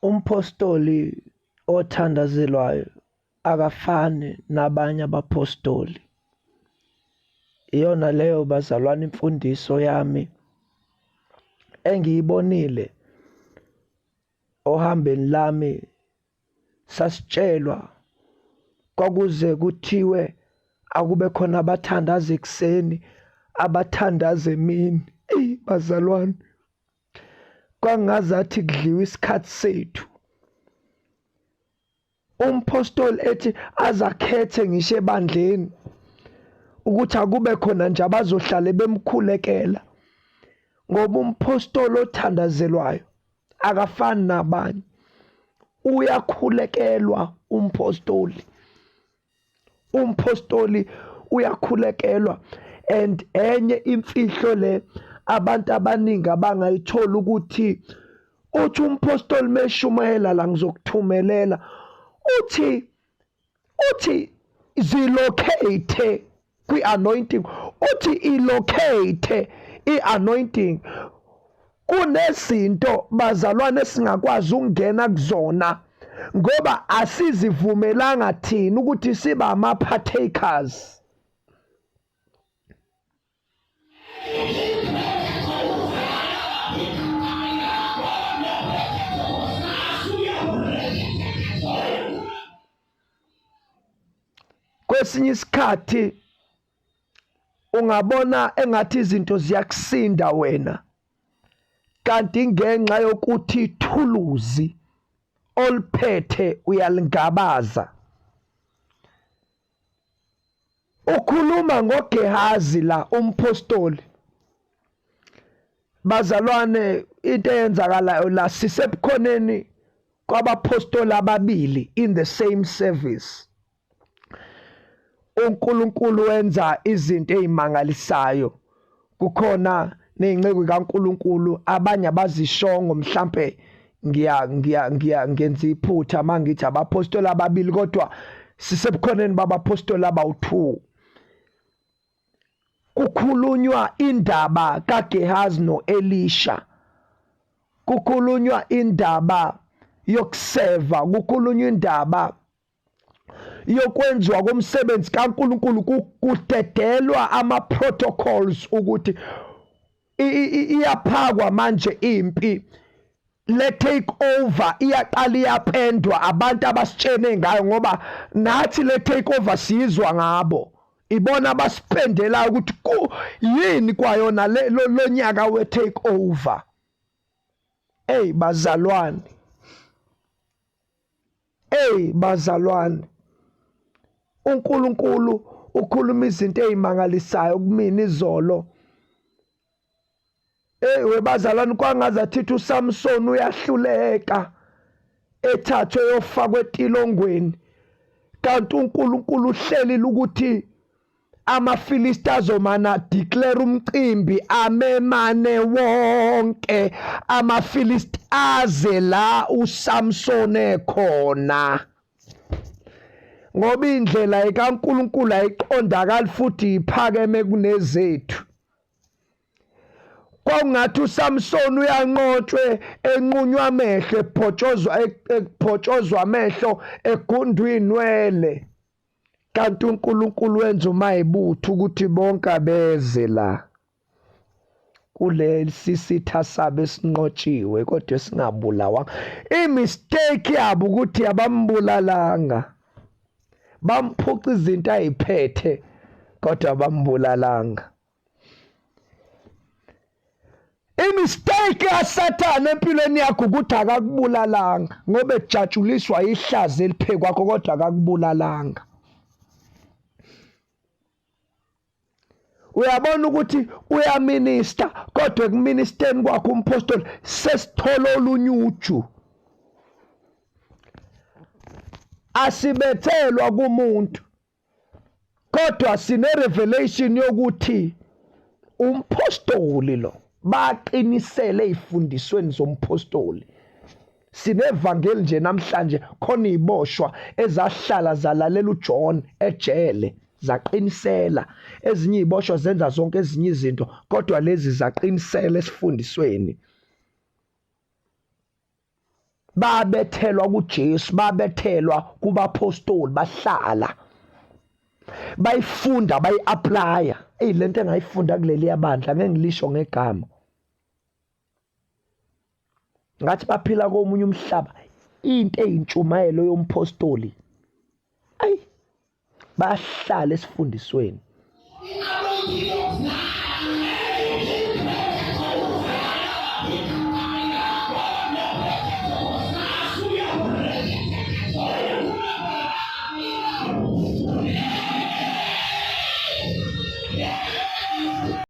Umphostoli othandazelwayo akafani nabanye abaphostoli. Iyona leyo bazalwane imfundiso yami engiyibonile ohambeni lami sasitshelwa kwakuze kuthiwe akube khona abathandaza ekuseni abathandaza emini. Eyi bazalwane, kwangazathi kudliwa isikhathi sethu. Umphostoli ethi azakhethe ngisho ebandleni ukuthi akube khona nje abazohlale bemkhulekela ngoba umphostoli othandazelwayo akafani nabanye uyakhulekelwa umphostoli Umphostoli uyakhulekelwa and enye imfihlo le abantu abaningi abangayithola ukuthi uthi umphostoli meshumayela la ngizokuthumelela uthi uthi zilocate kwi-anointing uthi ilocate i-anointing kunezinto bazalwane esingakwazi ukungena kuzona ngoba asizivumelanga thina ukuthi siba ama-partakers. Kwesinye isikhathi ungabona engathi izinto ziyakusinda wena kanti ngenxa yokuthi ithuluzi oliphethe uyalingabaza. Ukhuluma ngoGehazi la umphostoli. Bazalwane into eyenzakalayo la sisebukhoneni kwabaphostoli ababili in the same service. uNkulunkulu wenza izinto ezimangalisayo kukhona nezinceku kaNkulunkulu abanye abazishongo mhlampe ngiya ngiya ngiya ngenza iphutha mangithi abapostoli ababili kodwa sisebukhoneni babapostoli abawu2 kukhulunywa indaba kaGehazi noElisha kukhulunywa indaba yokuseva kukhulunywa indaba yokwenziwa komsebenzi kaNkulunkulu kudedelwa ama-protocols ukuthi iyaphakwa manje impi le take over iyaqala iyapendwa abantu abasitshene ngayo ngoba nathi le take over siyizwa ngabo ibona abasipendelayo ukuthi ku yini kwayona lo nyaka we take over. Ey bazalwane, Ey bazalwane, uNkulunkulu ukhuluma izinto ezimangalisayo kumina izolo. Ey webazalwane kwangazathi uSamson uyahluleka ethathwe yofakwa etilongweni kanti uNkulunkulu uhlelile ukuthi amaFilisti azomana declare umcimbi amemane wonke amaFilisti aze la uSamson ekhona ngoba indlela ekaNkuluNkulu ayiqondakali futhi iphakeme kunezethu. Kwakungathi uSamson uyanqotshwe enqunywa amehlo ephotshozwa ephotshozwa amehlo egundwa inwele. Kanti uNkulunkulu wenza umayibutho ukuthi bonke abeze la kulesi sitha sabo esinqotshiwe kodwa esingabulawanga. I-mistake yabo ukuthi abambulalanga. Bamphuca izinto ayiphethe kodwa abambulalanga. Imistake kaSathane empilweni yakho ukuthi akakubulalanga ngoba ejatshuliswa ihlazo eliphekwakho kodwa akakubulalanga. Uyabona ukuthi uyaminista kodwa ekuministeni kwakho umphostoli sesithola olunye uju. Asibethelwa kumuntu Kodwa sine revelation yokuthi umphostoli lo baqinisele ezifundisweni zomphostoli. Sinevangeli nje namhlanje khona iboshwa ezahlala zalalela uJohn ejele. Zaqinisela. Ezinye iziboshwa zenza zonke ezinye izinto, kodwa lezi zaqinisela esifundisweni. Babethelwa kuJesu, babethelwa kubapostoli, bahlala bayifunda, bayi-aplaya. Eyi, lento engayifunda kuleliya bandla ngeke ngilisho ngegama. Ngathi baphila komunye umhlaba, into eyintshumayelo yompostoli, ayi, bahlala esifundisweni.